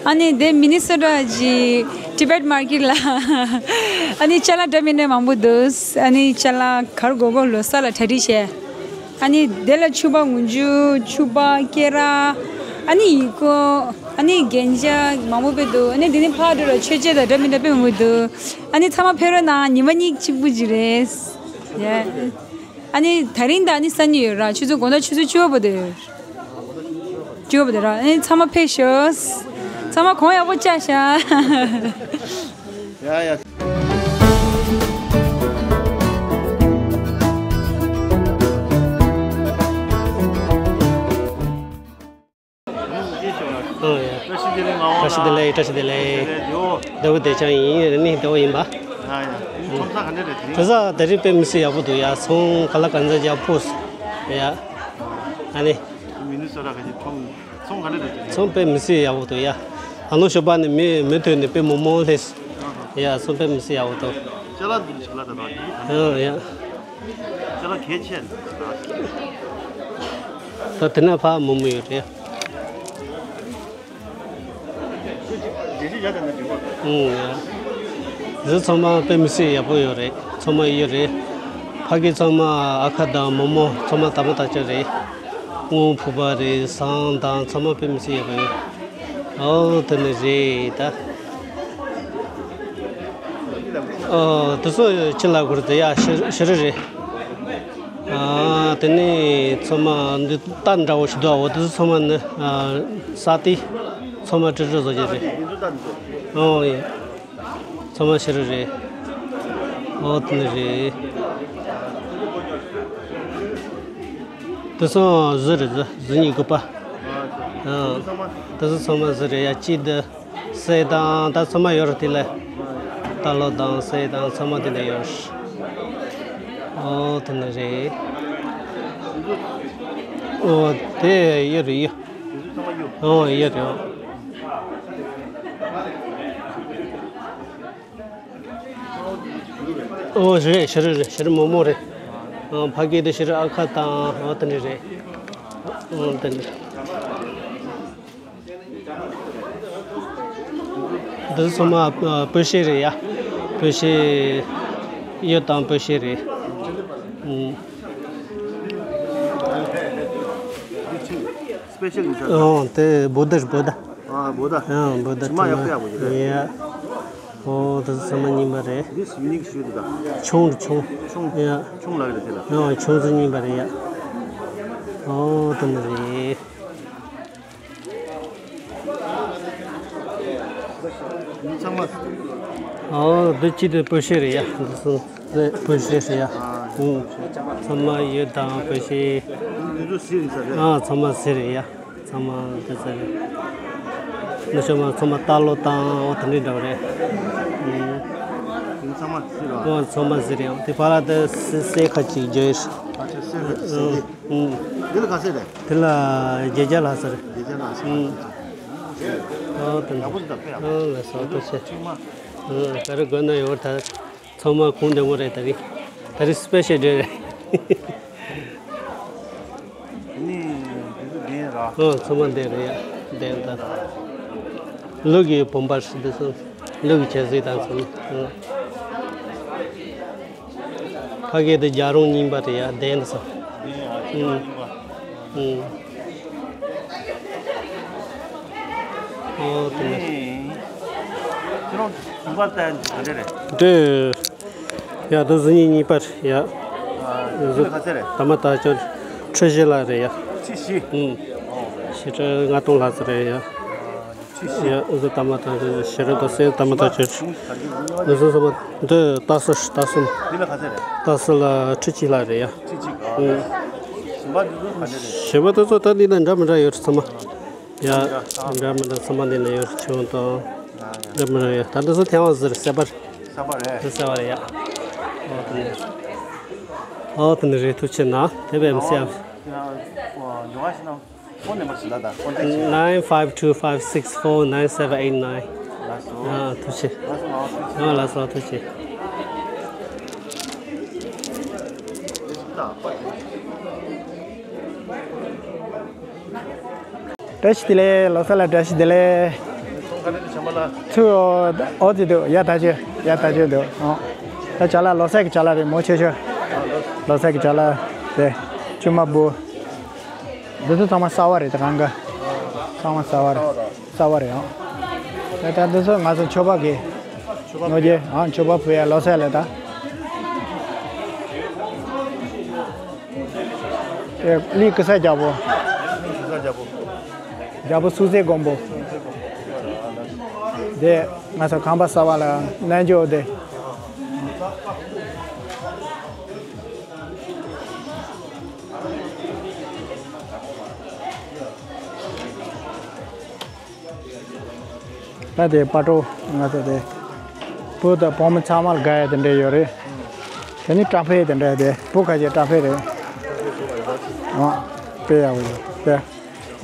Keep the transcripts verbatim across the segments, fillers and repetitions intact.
ཨ་ནི་དེ་མི་ནི་སོ་ཊ་གི་ཊི་བེཊ་མར་ཀེཊ་ལ། ཨ་ནི་ཅ་ལག་འདྲ་མི་འདྲ་མང་པོ་འདུག་ཨ་ནི་ཅ་ལག་ག་རེ་དགོས་དགོས་ལོ་གསར་ལ་གྲ་སྒྲིག་བྱས། ཨ་ནི་དེ་ལ་ཕྱུ་པ་ངུ་ཆུ་ཕྱུ་པ་སྐེ་རགས། ཨ་ནི་ཡི་གོ་ཨ་ནི་རྒྱན་ཆ་མང་པོ་དཔེ་འདུག་ཨ་ནི་དེ་ནི་ཕར་འགྲོ་ར་མཆོད་ཆས་དང་འདྲ་མི་འདྲ་དཔེ་མང་པོ་འདུག་ཨ་ནི་ཚང་མ་ཕེབས་རོགས་གནང་། ཉི་མ་གཉིས་གཅིག་པུ་ཅིག་རེད། ཡ། ཨ་ནི་དེ་རིང་དང་ཨ་ནི་སང་ཉིན་ཡོད་ར། ཆུ་ཚོད་དགོང་དག་ཆུ་ཚོད་བཅུ་པ་བར་དུ་ཡོད། བཅུ་པ་བར་དུ་ར། ཨ་ནི་ཚང་མ་ཕེབས་ཤོག་ཚང་མ་གོང་ཡག་པོ་བཅག་ཤག་ཡ་ཡ། ཨོ་ཡ། བཀྲ་ཤིས་བདེ་ལེགས། བཀྲ་ཤིས་བདེ་ལེགས། བདེ་པོ་བདེ་ཆགས་ཡིན། ནི་བདེ་པོ་ཡིན་པ། ཡ་ཡ། ཁྲོམ་ས་ག་འདྲ་རེད་དེ། ཁྲོམ་ས་དེ་རིང་དཔེ་མི་སྲིད་ཡག་པོ་འདུག་ཡ། ཚོང་ག་ལ་ག་འཛའ་རྒྱ་ཕོས། ཡ། ཨ་ནི། མི་ནི་སོ་ཊ་ག་ཞིག་ཁྲོམ་ཚོང་ག་འདྲ་རེད་དེ། ཚོང་དཔེ་མི་སྲིད་ཡག་པོ་འདུག་ཡ། ཨ་ནོ་ཞོ་པ་ནི་མི་མི་ཐོན་ནི་དཔེ་མོ་མོ་ལེས། ཡ། ཚོང་དཔེ་མི་སྲིད་ཡག་པོ་འདུག་ཅ་ལག་འདི་ཞིག་ལ་ད་ད། ཨ་ཡ། ཅ་ལག་གལ་ཆེ། ད་དེ་ན་ཕ་མོ་མོ་ཡོད་རེད། ཨུང་། ཡ། འདི་ཚང་མ་དཔེ་མི་སྲིད་ཡག་པོ་ཡོད་རེད། ཚང་མ་ཡོད་རེད། ཕ་གི་ཚང་མ་ཨ་ཁ་དང་མོ་མོ་ཚང་མ་དག་པ་དག་ཅག་རེད། སྔོ་ཕུ་པ་རེད། ཟངས་དང་ཚང་མ་དཔེ་མི་སྲིད་ཡག་པོ་ཡོད། ཨོ་དེ་ནི་རེད་ད། ཨོ་དེ་ཚོ་ཕྱི་ལ་སྒུར་དེ་ཡ་ཤི་ཤི་རི་རེད། ཨ། དེ་ནས་ཚང་མ་འདི་རྟ་འདྲ་བོ་ཞིག་འདུག་ཨོ་དེ་ཚོ་ཚང་མ་ནི། ཨ། ས་ཏི། ཚང་མ་ཀྲི་ཀྲི་བཟོ་རྒྱུ་རེད། ཨོ་ཡ། ཚང་མ་ཤི་རི་རེད། ཨོ་དེ་ནི་རེད། དེ་ཚོ་གཟི་རེད། གཟི་གཟི་ཉི་དགུ་པ། ཨ། དེ་ཚོ་ཚང་མ་གཟི་རེད་ཡ། གཅིག་འདི། གསེར་དང་ད་ཚང་མ་ཡོད་རེད། དེ་ལ་རྟ་ལོ་དང་གསེར་དང་ཚང་མ་དེ་ལ་ཡོད་རེད། ཨོ་དེ་ནི་རེད། ཨོ་དེ་ཡོད་རེད་ཡོད། ཨོ་ཡོད་རེད། ཨོ་རེད། ཤི་རི་རེད། ཤི་རི་མོ་མོ་རེད། ཨོ་ཕ་གི་དེ་ཤི་རི་ཨ་ཁ་དང་ཨོ་དེ་འདྲ་རེད། ཨོ་དེ་འདྲ། འདི་ཚང་མ་ཨ་སྤོས་ཤེལ་རེད་ཡ། སྤོས་ཤེལ། གཡུ་དང་སྤོས་ཤེལ་རེད། ཨུམ། སྤེ་ཤལ་ཡིན་ས་རེད། ཨོ་དེ་བོ་ད་རེད། བོ་ད། ཨ་བོ་ད། ཨ་བོ་ད་ཕྱི་མ་ཡག་པོ་ཡག་པོ་ཞིག་རེད། ཡ། ཨོ་དེ་ཚང་མ་རྙིང་པ་རེད། འདི་སུ་ནིག་ཞུ་འདུག་ད། ཆུང་རེད་ཆུང་། ཆུང་། ཡ། ཆུང་ལགས་རེད་དེ་ལ། ཨོ་ཆུང་ཚོ་རྙིང་པ་རེད་ཡ། ཨོ་དེ་འདྲ་རེད། འདི་ཚང་མ། ཨོ་འདི་གཅིག་དེ་སྤོས་ཤེལ་རེད་ཡ། འདི་ཚང་མ་སྤོས་ཤེལ་རེད་ཡ། ཨུང་། ཚང་མ་གཡུ་དང་སྤོས་ཤེལ། འདི་ཚོ་གཟི་རེད་ས་རེད། ཨ་ཚང་མ་གཟི་རེད་ཡ། ཚང་མ་འདི་ཚོ་རེད། འདི་ཚང་མ་ཚང་མ་རྟ་ལོ་དང་ཨོ་དེ་འདྲ་འདྲ་བོ་རེད། ཨུང་། འདི་ཚང་མ་གཟི་རེད། ཨོ་ཚང་མ་གཟི་རེད་ཡ། དེ་ཕར་ལ་དེ་གསེར་གསེར་ཁ་ཅིག་བརྗོད་ཡོད། ཨ་ཅེ་གསེར་ཁ་ཅིག་གཟི་རེད། ཨུང་། འདི་ལ་ག་ཚད་རེད། དེ་ལ་བརྒྱད་བརྒྱ་ལྷག་ཙམ་རེད། བརྒྱད་བརྒྱ་ལྷག་ཙམ། ཨུང་། ཨོ་དེ་འདྲ། ཡག་པོ་འདུག་ད་དཔེ་ཡག་པོ། ཨོ་ལགས་སོ་ཐུགས་རྗེ་ཆེ། ཨུང་། ག་རེ་དགོས་ན་ཡོང་ད། ཚང་མ་གོང་དེ་མོ་རེད། ད་རིང་། ད་རིང་སི་པེ་ཤལ་ཌེ་རེད། ནི་འདི་ཚོ་བདེན་ར། ཨོ་ཚང་མ་བདེན་རེད་ཡ། བདེན་ད། ལུག་གི་བུམ་པ་འདི་ཚོ། ལུག་གི་བྱ་ཟིག་དང་ཚང་མ། ཨོ། ཕ་གི་དེ་རྒྱ་རོང་རྙིང་པ་རེད་ཡ། བདེན་ད་སོ། ཨུང་། ཨུང་། ཨོ་དེ་ནས། ཁྱེད་རང་བུམ་པ་ལྟ་ཡ་འདི་ག་འདྲ་རེད། འདི། ཡ་དེ་གཟི་ཉི་གཉིས་པ་རེད་ཡ། ཨ་གཟི་ག་ཚད་རེད། ད་མ་ད་ཅོ། ཁྲི་བཞི་ལ་རེད་ཡ། ཁྲི་བཞི། ཨུང་། ཨོ། ཕྱི་ཁྲི་ལྔ་སྟོང་ལྷག་ཙམ་རེད་ཡ། ཁྲི་བཞི། ཡ་གཟི་ད་མ་ད་ཅོ་ཕྱི་རོལ་དུ་གསེར་ད་མ་ད་ཅོ། འདི་གཟི་ཚང་མ་འདི་ད་སོ་ད་སོ། འདི་ལ་ག་ཚད་རེད། ད་སོ་ལ་ཁྲི་གཅིག་ལྷག་རེད་ཡ། ཁྲི་གཅིག་ཨ། ཨུང་། གཞན་པ་འདི་ཚོ་ག་འདྲ་རེད། གཞན་པ་དེ་ཚོ་ད་འདི་ན་འདྲ་མི་འདྲ་ཡོད་རེད་ཚང་མ། ཡ། འདྲ་མི་འདྲ་ཚང་མ་འདི་ན་ཡོད་རེད། ཆུང་དང་། འདྲ་མི་འདྲ་ཡོད། ད་འདི་ཚོ་ཐེ་ཝན་གཟི་རེད། སེ་པ་རེད། སེ་པ་རེད། འདི་སེ་པ་རེད་ཡ། ཨོ་དེ་ནི། ཨོ་དེ་ནི་རེད། ཐུགས་ཆེ་གནང་། དེ་བས་མི་སེ་ཡ། ཡོ་ག་ཤི་ན་ཕོན་ནམ་བར་ཞིག་ལ་ད་ཀོན་ཊེག་ཞིག nine five two five six four nine seven eight nine། ལགས་སོ། ཨ་ཐུགས་ཆེ། ལགས་སོ་ལགས་སོ། ཨ་ལགས་སོ་ཐུགས་ཆེ། བཀྲ་ཤིས་བདེ་ལེགས། ལོ་གསར་ལ་བཀྲ་ཤིས་བདེ་ལེགས། ཚུར་འོ་དེ་འདུག་ཡ་ད་ཅི་ཡ་ད་ཅི་འདུག་ཨོ། ད་ཅ་ལག་ལོ་སར་གྱི་ཅ་ལག་རེད་མོ་ཆེ་ཆེ། ལོ་སར་གྱི་ཅ་ལག་དེ་ཆུ་མ་བུ། འདི་ཚོ་ཚང་མ་གསར་བ་རེད་ད་གང་ག་ཚང་མ་གསར་བ་རེད། གསར་བ་རེད་ཨང་། ད་ལྟ་འདི་ཚོ་ང་ཚོ་མཆོད་པ་གི་ནོར་རྒྱས་ཨང་མཆོད་པ་ཕུལ་ཡ་ལོ་སར་ལ་ད། དེ་གླིང་གེ་སར་རྒྱལ་པོ། རྒྱལ་པོ་སུག་རྫི་མགོན་པོ། དེ་ང་ཚོ་ཁང་པ་གསར་བ་ལ་རྣལ་འབྱོར་དེ། ད་དེ་སྤ་གྲོ་ང་ཚོ་དེ་བུ་དང་བུ་མོ་ཚང་མ་ལ་དགའ་ཡ་དེ་འདྲ་ཡོད་རེད། དེ་ནི་སྐྲ་འཕེལ་དེ་འདྲ་དེ་བུ་ཁ་ཤས་སྐྲ་འཕེལ་རེད། ཨ་དཔེ་ཡག་པོ་ཡོད་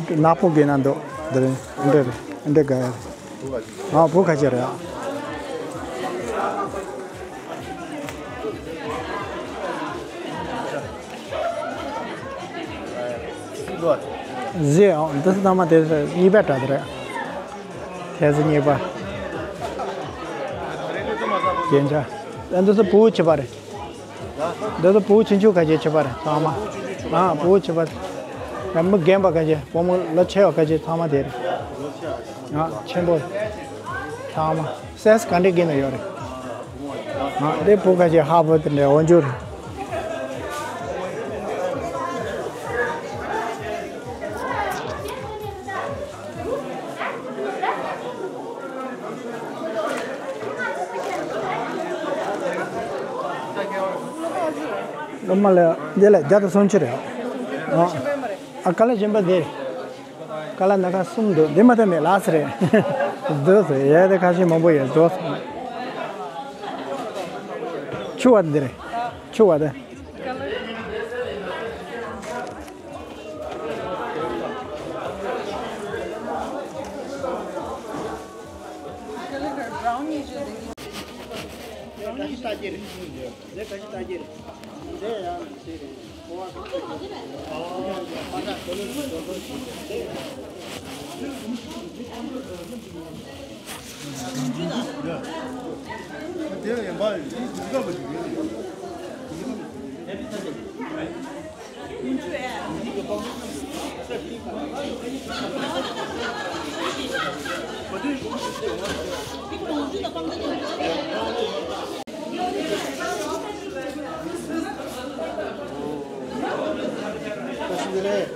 དེ། ནག་པོ་གི་ན་འདུག་དེ་རེད་འདྲ་རེད་འདྲ་དགའ་ཡ་རེད། ཨ་བུ་ཁ་ཤས་རེད་ཨ། གཟི་ཨང་འདི་ཚོ་ཚང་མ་དེ་ཚོ་གཉིས་པའི་གྲས་དེ་རེད། དེ་ཚོ་གཉིས་པ། རྒྱན་ཆ། ཨ་འདི་ཚོ་བུ་བྱེད་པ་རེད། འདི་ཚོ་བུ་ཆུང་ཆུང་ཁ་ཤས་བྱེད་པ་རེད་ཚང་མ། ཨ་བུ་བྱེད་པ། ཡང་མི་རྒན་པ་ཁ་ཤས་བུ་མོ་ལོ་ཆེ་བ་ཁ་ཤས་ཚང་མ་དེ་རེད། ཨ་ཆེན་པོ། ཚང་མ། སའི་ཛི་ག་འདྲ་གི་ན་ཡོད་རེད། ང་འདི་བུ་ཁ་ཤས་ཧ་བོ་དེ་འདྲ་འོ་འཇུར། སློབ་མ་ལ་འདི་ལ་བརྒྱ་དང་སུམ་ཅུ་རེད། ཨ་ཨ་ཀ་ལ་གཞན་པ་འདི། ཀ་ལ་ན་ཁ་གསུམ་འདུག་འདི་མ་ཐོན་མེད་ལགས་སེ་རེད། འདུག་སེ་ཡས་དེ་ཁ་ཤས་མང་པོ་ཡོད་འདུག་ཆུ་བ་འདི་རེད། ཆུ་བ་དེ།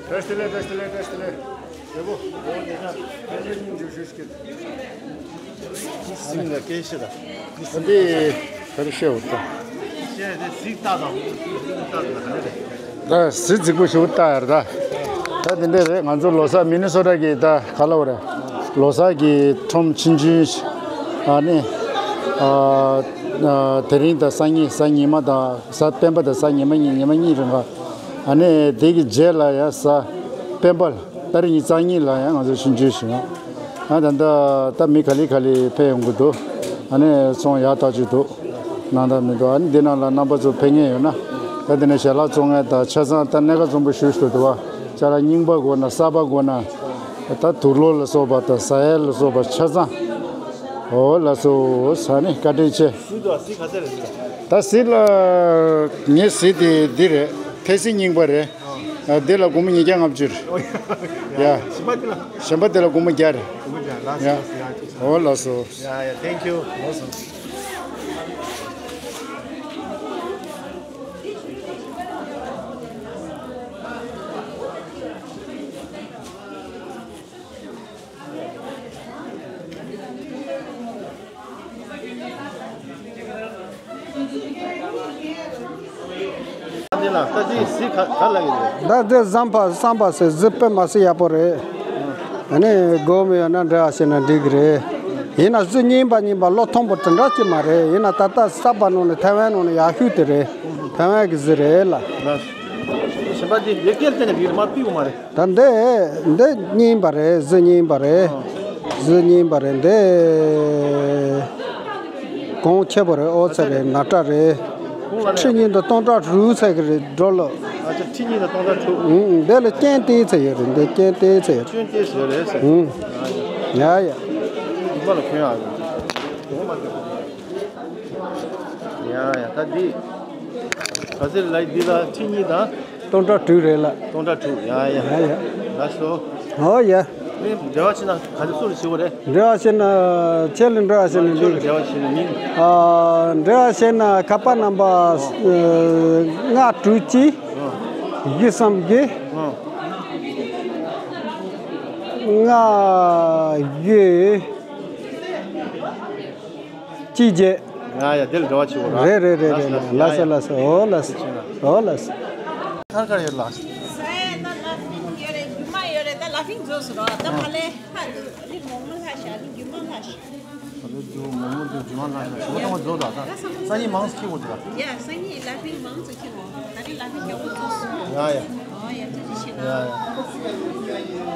བཀྲ་ཤིས་བདེ་ལེགས། བཀྲ་ཤིས་བདེ་ལེགས། བཀྲ་ཤིས་བདེ་ལེགས། བཀྲ་ཤིས་བདེ་ལེགས། འདི་ག་རེ་བཤད་འོ་ད། ད་གཟི་རྫིག་པོ་ཞིག་བལྟ་ཡར་ད། ད་འདི་འདྲས་རེད། ང་ཚོ་ལོ་གསར་མི་ནི་སོ་ཊ་གི་ད་ག་ལ་བ་རེད། ལོ་གསར་གི་ཁྲོམ་ཆུང་ཆུང་ཞིག་ཨ་ནི། ཨ་ཨ་དེ་རིང་ད་སང་ཉིན་གཟའ་ཉི་མ་དང་གཟའ་སྤེན་པ་དང་གཟའ་ཉི་མ་གཉིས་ཉི་མ་གཉིས་རིང་ག་ཨ་ནི་དེ་གི་རྗེས་ལ་ཡང་གཟའ་སྤེན་པ་ལ། ཏ་རིག་ཉི་ཤུ་རྩ་གཉིས་ལ་ཡང་ང་ཚོ་ཆུང་ཆུང་ཞིག་ཡོང་། ཨ་ད་ལྟ་ད་མི་ག་ལེ་ག་ལེ་ཕེབས་ཡོང་གི་འདུག་ཨ་ནི་ཚོང་ཡག་ཐག་ཆོད་འདུག་ནང་ད་མི་འདུག་ཨ་ནི་འདི་ནང་ལ་རྣམ་པ་ཚོ་ཕེབས་མཁན་ཡོད་ན། ད་འདི་ནས་ཞལ་ལག་བཙོང་མཁན་དང་ཆ་ཚང་ད་གནད་འགག་ཚོང་པ་ཞུ་ཞུ་འདུག་བ། ཅ་ལག་རྙིང་པ་དགོས་ན་གསར་པ་དགོས་ན། ད་དུག་ལོག་ལ་སོགས་པ་དང་ཟ་ཡས་ལ་སོགས་པ་ཆ་ཚང་། འོ་ལགས་སོ་ཟ་ནི་བཀའ་དྲིན་ཆེ། ད་གཟི་ལ་ངའི་གཟི་དེ་འདི་རེད། ཐེ་སི་རྙིང་པ་རེད། ཨ་འདི་ལ་སྒོར་མོ་ཉིས་བརྒྱ་ལྔ་བཅུ་རེད། ཡ། གཞན་པ་འདི་ལ་སྒོར་མོ་བརྒྱ་རེད། ཡ། འོ་ལགས་སོ། ཡ་ཡ། Thank you. ལགས་སོ། འདི་ལ་ད་འདི་གཟི་ག་ག་ལ་ཡོད་རེད། ད་འདི་ཟམ་པ་ཟམ་པ་ཟེར་གཟི་དཔེ་མ་སྲིད་ཡག་པོ་རེད། ཨ་ནི་སྒོར་མོ་ཡོད་ན་འདྲ་བ་བྱས་ན་འགྲིག་གི་རེད། ཡིན་ན་གཟི་རྙིང་པ་རྙིང་པ་བློ་ཐོངས་པོ་དེ་འདྲ་ཅིག་མ་རེད། ཡིན་ན་ད་ལྟ་གསར་པ་ནང་ནས་ཐའེ་ཝན་ནང་ནས་ཡག་ཤོས་དེ་རེད། ཐའེ་ཝན་གི་གཟི་རེད་ལ། གཞན་པ་འདི་ཡོད་སྐད་བལྟས་ནས་འདི་མ་ཕུད་ཡོད་མ་རེད། ད་འདི་འདི་རྙིང་པ་རེད། གཟི་རྙིང་པ་རེད། གཟི་རྙིང་པ་རེད་འདི། གོང་ཆེ་པོ་རེད། ཨོ་ཚད་རེད། ན་ཏྲ་རེད། ཁྲི་གཉིས་དང་སྟོང་ཕྲག་དྲུག་ཚད་ཀྱི་རེད་འགྲོ་ལོ། ཨ་ཅག་ཁྲི་གཉིས་དང་སྟོང་ཕྲག་དྲུག་ཨུང་། འདི་ལ་རྐྱེན་ཏེ་ཚད་ཡོད་རེད། འདི་རྐྱེན་ཏེ་ཚད་ཡོད་རེད། རྐྱེན་ཏེ་ཚད་ཡོད་རེད་ཟེར། ཨུང་། ཡ་ཡ། པ་ལ་ཁོན་ཡག་ཡ་ཡ། ད་འདི་ག་ཚོད་ལ་འདི་ལ་ཁྲི་གཉིས་དང་། སྟོང་ཕྲག་དྲུག་རེད་ལགས། སྟོང་ཕྲག་དྲུག་ཡ་ཡ། ཡ་ཡ། ལགས་སོ། ཨོ་ཡ། ནི་འབྲེལ་བ་བྱེད་ན་ག་ཚོད་སུ་ལ་བྱེད་དགོས་རེད། འབྲེལ་བ་བྱེད་ན་ཁྱེད་ལ་འབྲེལ་བ་བྱེད་ན་ཁྱོད་ལ་འདི། འབྲེལ་བ་བྱེད་ན་མིང་། ཨ། འབྲེལ་བ་བྱེད་ན་ཁ་པར་ནམ་བར། ཨ། ལྔ་དྲུག་གཅིག་ཨ། བཞི་གསུམ་བཞི། ཨ། ལྔ་བཞི་གཅིག་བརྒྱད། ཡ་ཡ། དེ་ལ་འབྲེལ་བ་བྱེད་དགོས་ར། རེད་རེད་རེད་རེད། ལགས་སོ་ལགས་སོ། ལགས་སོ། ཡ་ཡ། ཨོ་ལགས་སོ། ཨོ་ལགས་སོ། ཨོ་ལགས་སོ། གར་གར་ཡོད་ལགས། ས་ཡ་ན་ལ་ཕིང་ཡོད་རེད། རྒྱུ་མ་ཡོད་རེད། ད་ལ་ཕིང་རྫོགས་སོང་ར། ད་ཨ། ཕ་ལས་ཧ་ལི་མོ་མོ་ལྷ་ཤ་ལི་རྒྱུ་མ་ལྷ་ཤ། ད་ལོ་རྒྱུ་མོ་མོ་དེ་རྒྱུ་མ་ལྷ་ཤ་ཞོ་ཐང་མ་རྫོགས་ད། ད་སང་ཉིན་མང་སུ་ཁྱི་གོ་ད། ཡ་སང་ཉིན་ལ་ཕིང་མང་སུ་ཁྱི་གོ། ད་རེས་ལ་ཕིང་རྒྱག་གོ་རྫོགས་སོང་། ཡ་ཡ། ཨོ་ཡ། ཐུགས་རྗེ་ཆེ་ན། ཡ་ཡ།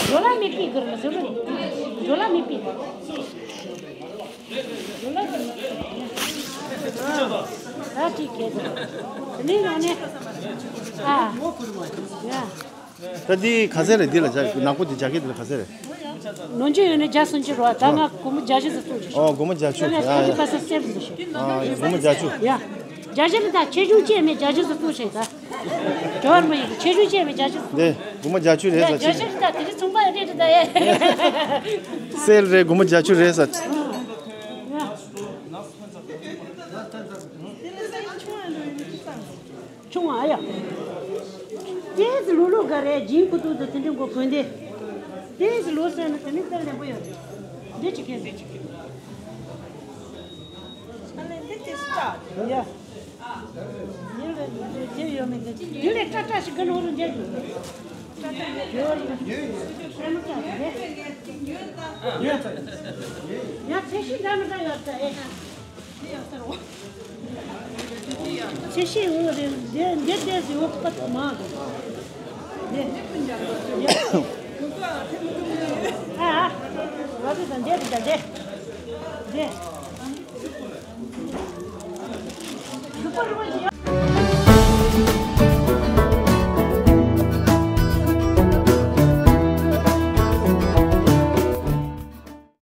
ཇོ་ལ་མི་པི་གུར་ལ་ཟེར་རོ། ཇོ་ལ་མི་པི། ཇོ་ལ་མི་པི། ཨ། ད་ཅིག་གེ་ཟེར། ནི་ང་ནི། ཨ། ཡ། ད་འདི་ག་ཚད་རེད། འདི་ལ་བྱ་ནག་པོ་འདི་རྒྱ་སྐད་འདི་ལ་ག་ཚད་རེད། ནོར་འཁྲུལ་ཡོད་ན་བརྒྱ་སུམ་ཅུ་རོ། ད་ང་སྒོར་མོ་བརྒྱད་ཅུ་ཙམ་གཏོང་ཆོག་ཨོ། སྒོར་མོ་བརྒྱད་ཅུ། ད་ང་ཡ་ཡ། ཊུ་ཝེན་ཊི་པར་སེན་ཊི་སེབ་བཟོ་ཆོག་ཨ། སྒོར་མོ་བརྒྱད་ཅུ། ཡ། བརྒྱ་ཆ་ལ་ད་ཆེ་ཆུང་བཅད་མེད་བརྒྱ་ཆ་ཙམ་གཏོང་ཆོག་ད། ཇོ་བར་མ་ཡིན། ཆེ་ཆུང་བཅད་མེད་བརྒྱ་ཆ་ཙམ། འདི་སྒོར་མོ་བརྒྱད་ཅུ་རེད་ཟེར། ཡ། བརྒྱ་ཆ་ལ་ད་དེ་རིང་ཚོང་པ་ཡ་རེད་ད་ཡ། སེལ་རེད། སྒོར་མོ་བརྒྱད་ཅུ་རེད་ཟེར། ཡ། ཆུང་བ་ཡ། ཏེས་ལུ་ལུ་ག་རེ་ཇིན་ཁུ་ཏུ་དུ་དེ་འདྲ་མགོ་གོན་ཏེ། ཏེས་ལུ་སོན་ན་དེ་ནི་དཔེ་ལེགས་པོ་ཡོད། འདི་ཅི་ཁེ་ཟེར། ཨ་ལེ་འདི་ཏེས་ཏ། ཡ། ཡིན་ལེ་འདི་ཡོད་མེད་འདི། ཡིན་ལེ་ཏྲ་ཏྲ་ཞིག་གི་ནོར་རུ་འཇལ་རྒྱུ། ཏྲ་ཏྲ་ཡོད། ཡོད། ཡོད། ཡ་ཚེ་ཤི་འདྲ་མི་འདྲ་ཡོད་ད་ཨེ། ཚེ་ཤི་འོ་རེད། འདི་འདི་འདི་ཟི་འོ་ཁ་ཐོག་མ་འདི། ཨ་ཨ། འོ་རེད་ད་འདི་རེད་ད་འདི། འདི།